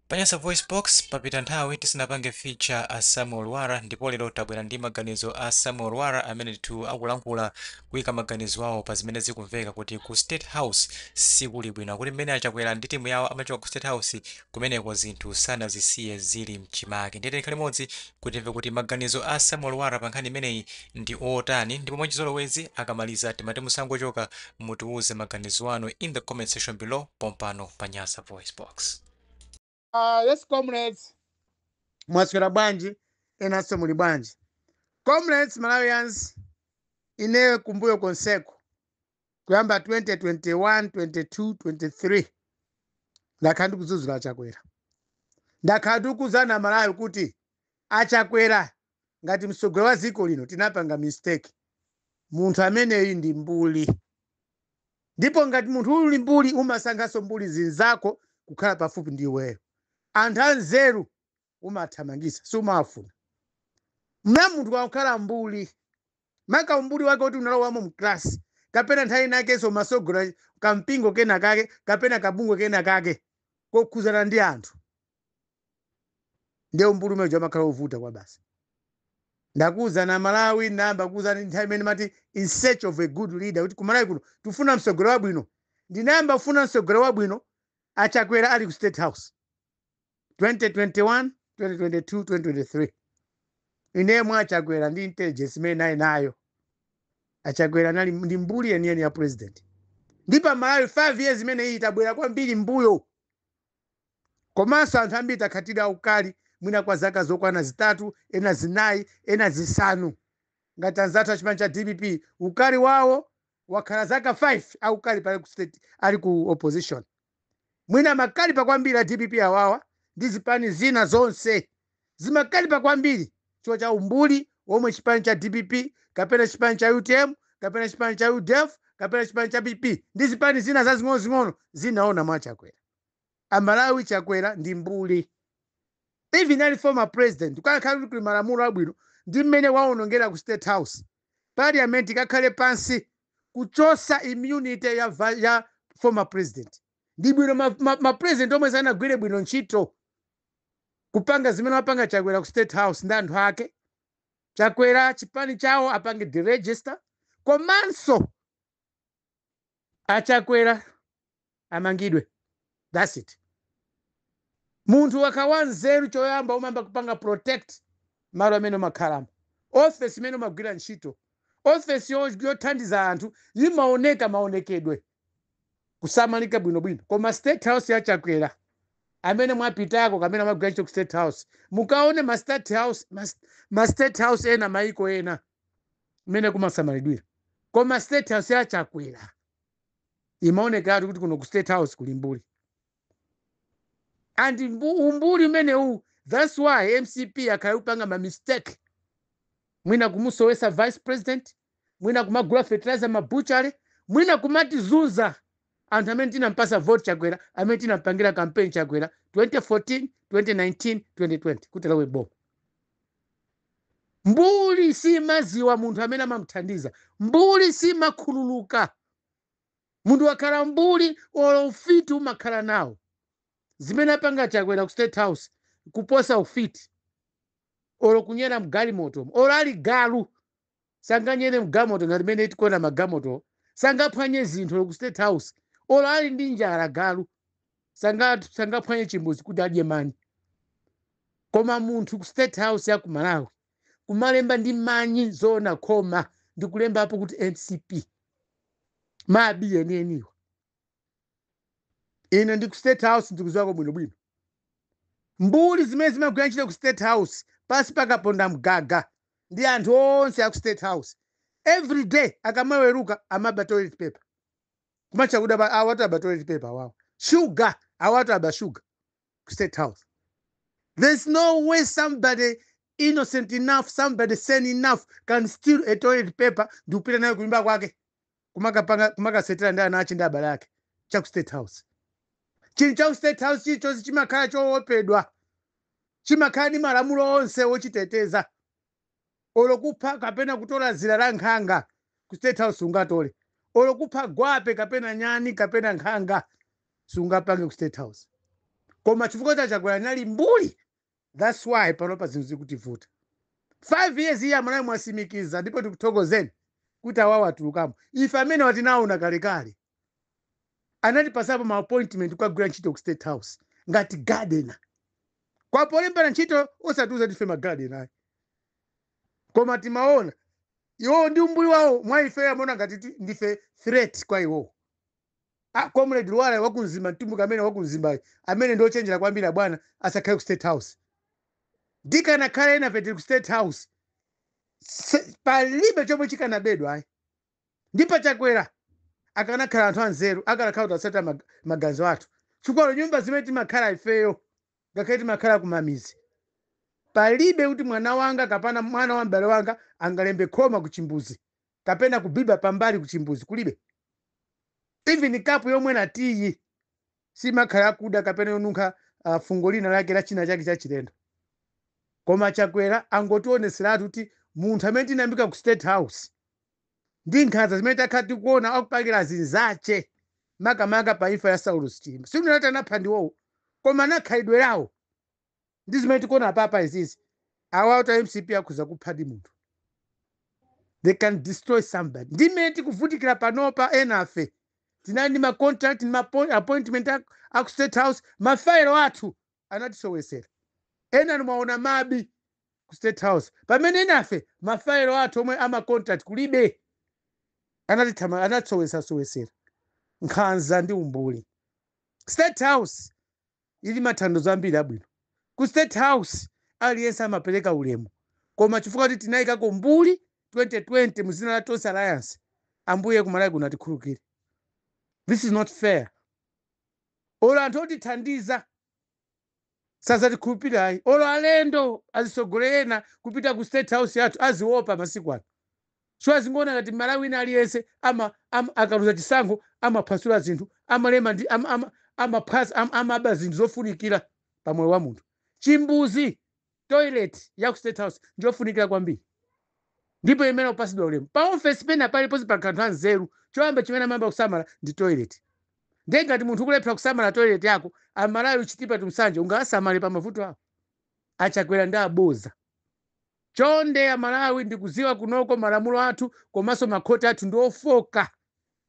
Pa Nyasa VoiceBox, papita nthawi tisanapange feature a Samuel Lwara, ndipo lero tabwera ndi maganizo a Samuel Lwara amene ndithu akulankhula, kuyika maganizo awo pa zimene zikumveka kuti ku State House sikuli bwino, kuti mmene aChakwera ndi timu yawo amachoka ku State House kumeneko zinthu sanazisiye zili mchimake. Ndiye tikhale limodzi kuti timve kuti maganizo a Samuel Lwara pa nkhani imeneyi ndi otani. Ndipo mwachizolowezi akamaliza timati musangochoka, mutiuze maganizo anu in the comment section below pompano pa Nyasa VoiceBox. Yes, comrades, mwaswera bwanji? Enanso muli bwanji? Comrades, Malawians, ineyo kumbuyo konseko kuyamba 2021, 22, 23 ndakhala ndikudzudzula aChakwera. Ndakhala ndikuuzana Malawi kuti aChakwera ngati mtsogoleri wa dziko lino tinapanga mistake. Munthu ameneyi ndi mbuli, ndipo ngati munthu uli mbuli umasankhanso mbuli zinzako kukhala pafupi ndi iweyo. Anthu anzeru umathamangisa, sumafuna. Mna munthu wakukhala mbuli, maka umbuli wake kuti unalowamo mklasi kapena nthawi inakenso umasogola kampingo kena kake kapena kabungwe kena kake kokhuzana ndi anthu, ndiye umbuli umene umakhala wovuta kwa basi. Ndakuwuzana Malawi, nayamba kuwuzani nthawi imene mati "In Search of a Good Leader" kuti kumalawi kuno tifuna mtsogoleri wabwino. Ndinayamba kufuna mtsogoleri wabwino aChakwera ali ku State House 2021, 2022, 2023. Ine mwa aChakwera ndi intelligence imene nayi nayo, aChakwera nali ndi mbuli yeniyeni ya president. Ndi pa Malawi 5 years imene iyi tabwera kwambiri mbuyo, komanso anthu ambiri takhatira ukali mwina kwa zaka zokwana 3, ena 4, ena 5. Ngati anzathu achipani cha DPP, ukali wawo wakhala zaka 5 aukali pali ku state, ali ku opposition. Mwina makalipa kwambiri a DPP awawa ndi zipani zina zonse zimakalipa kwambiri chifukwa cha umbuli womwe chipani cha DPP kapena chipani cha UTM kapena chipani cha UDF kapena chipani cha PP ndi zipani zina zazing'onozing'ono zinaona mwa Chakwera. Amalawi, Chakwera ndi mbuli. Even ali former president, kukakhala kuti kuli malamulo abwino ndi mmene waonongera ku State House, parliament ikakhale pansi kuchosa immunity ya former president. Ndi bwino ma president omwe sanagwire bwino ntchito kupanga zimene wapanga Chakwera ku State House ndi anthu ake. Chakwera chipani chawo apange deregister, komanso aChakwera amangidwe. That's it. Munthu wakawa nzeru, choyamba umayamba kupanga protect malo amene umakhalamo, ofesi imene umagwira ntchito. Ofesi yothandiza anthu imaoneka maonekedwe kusamalika bwinobwino, koma State House ya Chakwera, amene mwapitako kamene amagwira ntchito ku State House, mukaone ma State House ena maiko ena mmene kumasamalidwira, koma State House ya Chakwera imaonekatu kuti kuno ku State House kuli mbuli. And umbuli umenewu, that's why MCP akhala kupanga ma mistake, mwina kumusowesa vice president, mwina kumagula fertilizer mabuchale, mwina kumatizunza anthu amene tinampasa vote Chakwera, amene tinampangira campaign Chakwera 2014, 2019, 2020 kuti alowe boma. Mbuli simaziwa munthu amene amamuthandiza. Mbuli simakhululuka. Munthu wakhala mbuli, olo ufiti umakhala nawo. Zimene apanga Chakwera ku State House kuposa ufiti. Olo kunyera mgalimoto, olo ali galu sanganyere mgalimoto ngati mene tikuona magalimoto, sangaphwanye zinthu olo ku State House. Olo ali ndi njala galu sangaphwanye chimbuzi kuti adye manyi. Koma munthu ku State House ya ku Malawi kumalemba ndi manyi zoona khoma ndi kulembapo kuti MCP, mabi enieniwa. Ine ndi ku State House ndikuziwako bwinobwino. Mbuli zimene zimagwira ntchito ku State House pasi pakaponda mgaga ndi anthu onse aku State House, every day akamaweruka amaba toilet paper, kumacha kuda awatu aba toilet paper awawa, sugar, awatu aba sugar ku State House. There's no way somebody innocent enough, somebody sane enough can steal a toilet paper ndikupita nayo kunyumba kwake kumakapanga kumakasetera ndi ana ache ndi abale ake. Cha ku State House, chinthu cha ku State House chilichonse chimakhala choopedwa, chimakhala ndi malamulo onse wochiteteza. Olo kupha kapena kutola zira la nkhanga ku State House ungatole, olo kupha gwape kapena nyani kapena nkhanga sungapange ku State House. Koma chifukwa cha Chakwera anali mbuli, that's why panopa zinthu zikutivuta. 5 years iyi, Amalawi, mwasimikiza ndipo tikuthokozeni kuti awawo atulukamo. Ife amene watinaona kalekale anatipasapo ma appointment kukagwira ntchito ku State House ngati gardener. Kwa polembana ntchito osatiuza tife ma gardener ayi, koma timaona iwowo ndi umbuli wawo mwa ife amaona ngati ndife threat kwa iwowo. Ah, Comrade Lwara wakumzimba, Mtumbuka amene wakumzimba, amene ndi ochenjera kwambiri, bwana, asakhale ku State House. Ndikanakhala ena tili ku State House, palibe chomwe chikanabedwa ayi. Ndipo Chakwera akanakhala anthu anzeru, akanakhala kuti asata maganizo athu, chifukwa nyumba zimene timakhala ifeyo, ngakhale timakhala kumamizi, palibe kuti mwana wanga kapena mwana wa m'bale wanga angalembe khoma ku chimbuzi kapena kubiba pambali ku chimbuzi, kulibe. Even kapu yomwe na tiyi simakhala yakuda kapena yonunkha fungo lina lake la china chake chachilendo. Koma Chakwera angotioneseratu kuti munthu amene tinambika ku State House ndi nkhanza zimene takhala tikuona akupangira zinzache, makamaka pa imfa ya Saulus Chilima, sikunati anapha ndiwowo, koma anakhalidwe lawo ndi zimene tikuona papa izizi. Awa a MCP akhuza kuphadi munthu, they can destroy somebody. Ndi mmene tikuvutikira panopa. Enafe tinali ndi ma contract ndi ma appointment aku State House, mafailo athu anatisowesera. Ena mwaona mabi ku State House, pamene enafe mafailo athu omwe ama contract kulibe, anatithama, anatisowesasowesera. Nkhanza ndi umbuli. State House ili mathandizo ambiri abwino. Ku State House aliyense amapereka ulemu, koma chifukwa kuti tinayikako mbuli 2020 muzina la Tonse Alliance, Ambuye kumalawi kuno atikhululukire. This is not fair. Olo anthu otithandiza sazatikhulupirirayi, olo alendo azisogolera ena kupita ku State House yathu aziopa masiku ano. So azingoona ngati Malawi wina aliyense akaluza chisankho amaphwasula zinthu, amalema ndi amaphwasa, amaba zinthu zofunikira pamoyo wa munthu. Chimbuzi, toilet ya ku State House njofunikira kwambiri ndipo imene kupasidwa ulemu. Pa ofesi pena paliponse pa anthu anzeru, choyamba chimene amayamba kusamala ndi toilet. Ndiye ngati munthu ukulephera kusamala toilet yako, Amalawi Chitipa tumsanje ungasamale pa mavuto awo? Achakwera ndi aboza. Chonde Amalawi, ndikuziwa kunoko malamulo athu komanso makhoti athu ndi ofoka.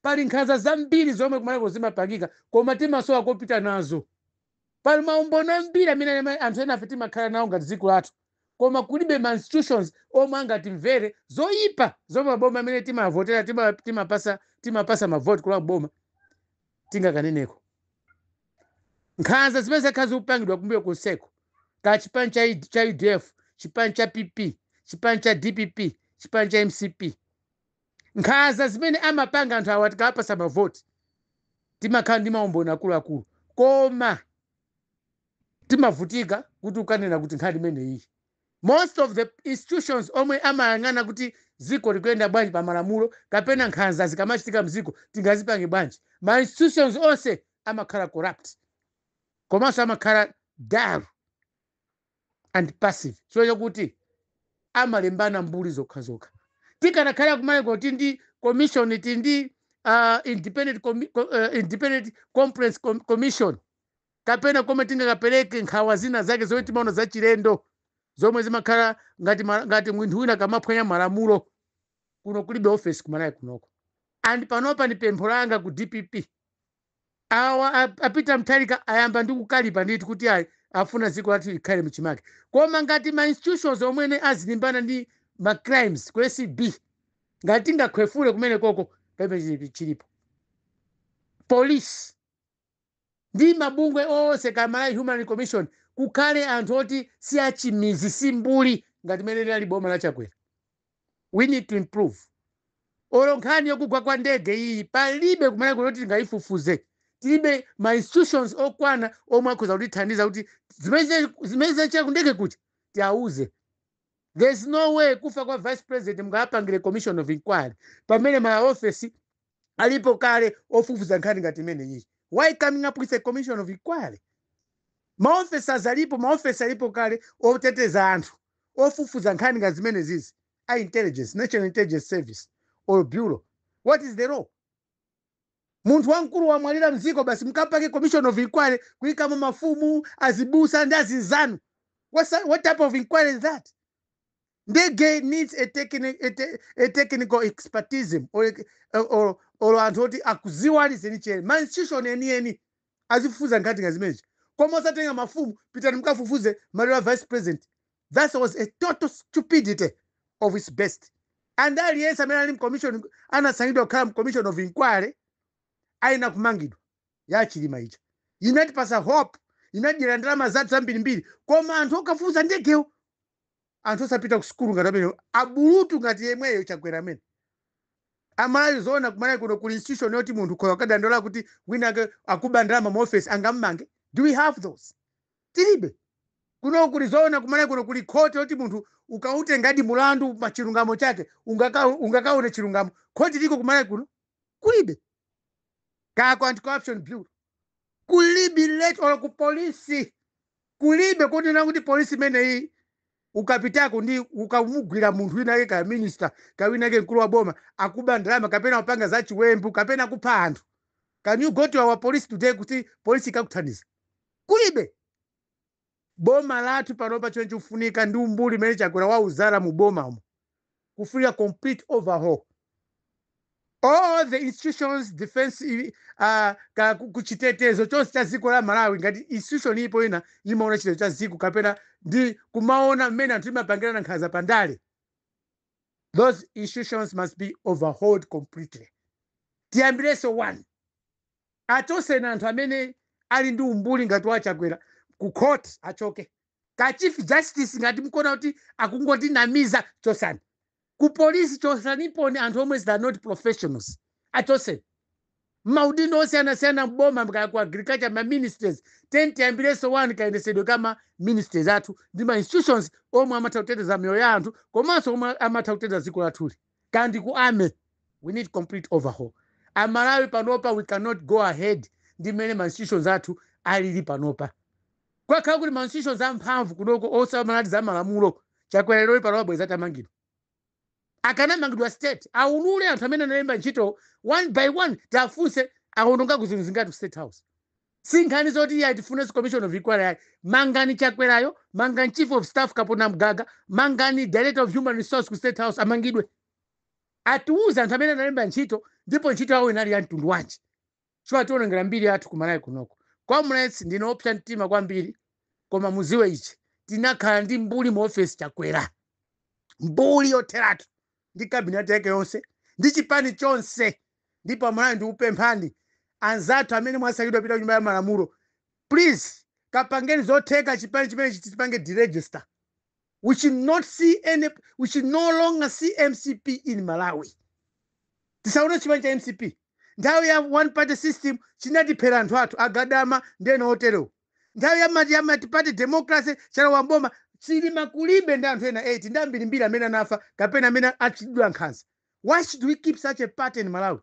Pali nkhanza zambiri zomwe kumalako zimapangika, koma timasowa kopita nazo. Pali maumboni ambiri amene anthu ena afe timakhala nawo ngati dziko lathu, koma kulibe ma institutions omwe angatimvere zoyipa zomwe maboma amene timavotera, timapasa mavoti kula boma tingakaneneko. Nkhanza zimene zakhala zikupangidwa kumbuyo konseko, ka chipani cha UDF, chipani cha PP, chipani cha DPP, chipani cha MCP, nkhanza zimene amapanga anthu awa tikawapasa mavoti, timakhala ndi maumboni akuluakulu, koma timavutika kuti ukanena kuti nkhani imene iyi. Most of the institutions omwe amayang'ana kuti dziko likuyenda bwanji pa malamulo kapena nkhanza zikamachitika mdziko tingazipange bwanji, ma institutions onse amakhala corrupt komanso amakhala dull and passive, so chokuti amalembana mbuli zokhazokha. Tikanakhala kumaleko tindi commission, tindi independent complaints commission kapena komwe tingakapereke nkhawa zina zake zomwe timaona zachilendo, zomwe zimakhala ngati ngati munthu wina kamaphwanya malamulo. Kuno kulibe office kumalawi kunoko. And panopa ni pempho langa ku DPP, awa apita Mutharika ayamba ndi kukalipa ndithu kuti ayi, afuna dziko lathu likhale mchimake, koma ngati ma institutions omwene azilimbana ndi ma crimes ku ACB, ngati tingakhwefule kumene koko, pamene chilipo police ndi mabungwe onse ka Malawi Human Commission, kukhale anthu oti si achimizi, si mbuli ngati mene linali boma la Chakwera. We need to improve. Olo nkhani yokugwa kwa ndege iyi, palibe kumene kuti tingayifufuze. Tilibe ma institutions okwana omwe akhoza kutithandiza kuti zimene zachitika kundege kuti tiauze. There's no way kufa kwa vice president mungapangire commission of inquiry pamene ma office alipo kale ofufuza nkhani ngati imene iyi. Why coming up with a commission of inquiry? Maofficers alipo, maofesi alipo kale oteteza anthu, ofufuza nkhani ngati zimene zizi, a intelligence, National Intelligence Service or bureau. What is the law? Munthu wamkulu wamwalira mziko, basi mkapake commission of inquiry, kuyikamo mafumu, azibusa ndi azinzanu. What type of inquiry is that? Ndege needs a technical expertise or anthu oti akuziwani zenicheni, ma institution enieni azifufuza nkhani nga zimenezi, koma osatenga mafumu, pitani mukafufuze maliro a vice president. That was a total stupidity of its best. And aliyense amene ali mcommission, anasankhidwa kukhala mcommission of inquiry, ayina kumangidwa. Yachilima ija inatipasa hope, inadyera ndalama zathu zambirimbiri, koma anthu okafufuza ndegewo, anthu osapita ku sukulu ngati amene abulutu ngati yemweyo Chakwera amene Amalawi. Zoona, kumalawi kuno kuli institution yoti munthu khoya kadandaula kuti wina ake akuba ndalama mu office, angammange? Do we have those? Tilibe. Kuno kuli, zoona, kumalawi kuno kuli khoti yoti munthu ukautengadi mulandu pa chilungamo chake ungakaone chilungamo? Khoti liko kumalawi kuno? Kulibe. Kako Anti-Corruption Bureau kulibe, let olo ku polisi kulibe. Kunena kuti polisi imeneyi ukapitako ndi ukamugwira munthu wina ake, ka minister, ka wina ake mkulu wa boma, akuba ndalama kapena kupanga za chiwembu kapena kupha anthu, can you go to our police today kuti polisi ikakuthandiza? Kulibe. Boma lathu panopa, chomwe chikufunika ndi umbuli imene Chakwera wauzala mu bomamo, kufunika complete overhaul, all the institutions, defense, kuchitetezo chonse cha dziko la Malawi. Ngati institution ipo ina imaona chitetezo cha dziko kapena ndi kumaona mmene anthu imapangirana nkhanza pandale, those institutions must be overhauled completely. Tiyambirenso one, achoseni anthu amene ali ndi umbuli ngati wachakwera ku court, achoke. Ka chief justice, ngati mkuona kuti akungotinamiza, chosani. Ku polisi chosaniponi anthu omwe they are not professionals, achoseni. Maudindo osiyanasiyana mboma, kaya ku agriculture, ma ministries, ten tiyambirenso one kayendesedwe kama ministries athu ndi ma institutions omwe amatha kuteteza miyoyo ya anthu komanso omwe amatha kuteteza dziko lathuli. Kandi ku army, we need complete overhaul. Amalawi, panopa we cannot go ahead ndi mmene ma institutions athu alili panopa. Kwakhala kuti ma institutions amphamvu kunoko osamalati za malamulo, Chakwera lero panopa bweza atamangidwa, akanamangidwa state, aulule anthu amene analemba ntchito one by one, tafunse aononga zinthu zingati ku State House. Si nkhani zoti iye atifunenso commission of inquiry yayi. Mangani Chakwerayo, mangani chief of staff Kapona Mgaga, mangani director of human resource ku State House, amangidwe, atiuze anthu amene analemba ntchito ndipo ntchito yawo inali ya mtundu wanji. Chifukwa tionongera mbiri yathu kumalawi kunoko. Comrades, ndinopsa mtima kwambiri, koma muziwe ichi: tinakhala ndi mbuli mu ofesi, Chakwera, mbuli yotheratu ndi cabinet yake yonse ndi chipani chonse. Ndipo Amalawi, ndikupemphani anzathu amene mwasankhidwa pita kunyumba ya malamulo, please kapangeni zotheka chipani chimene tipange deregister. We should not see any, we should no longer see MCP in Malawi. Tisaone chipani cha MCP. Nthawi ya one party system chinatiphera anthu athu agadama ndena oterewo. Nthawi ya multi-party democracy chalowa mboma, Chilima kulibe ndi anthu ena 8 ndi ambirimbiri amene anafa kapena amene achitidwa nkhanza. Why should we keep such a party in Malawi?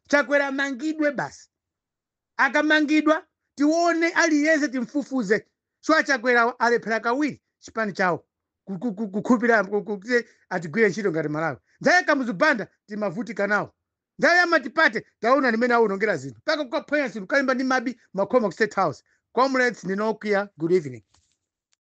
Chakwera amangidwe basi. Akamangidwa, tione aliyense, timfufuze. So achakwera alephera kawiri chipani chawo kukhulupirira kuti atigwire ntchito ngati Malawi. Nthawi ya Kamuzu Banda timavutika nawo. Nthawi ya multi-party taona limene awonongera zinthu, mpaka kukaphwanya zinthu, kalimba ndi mabi makhoma ku State House. Comrades, ndinokwiya. Good evening.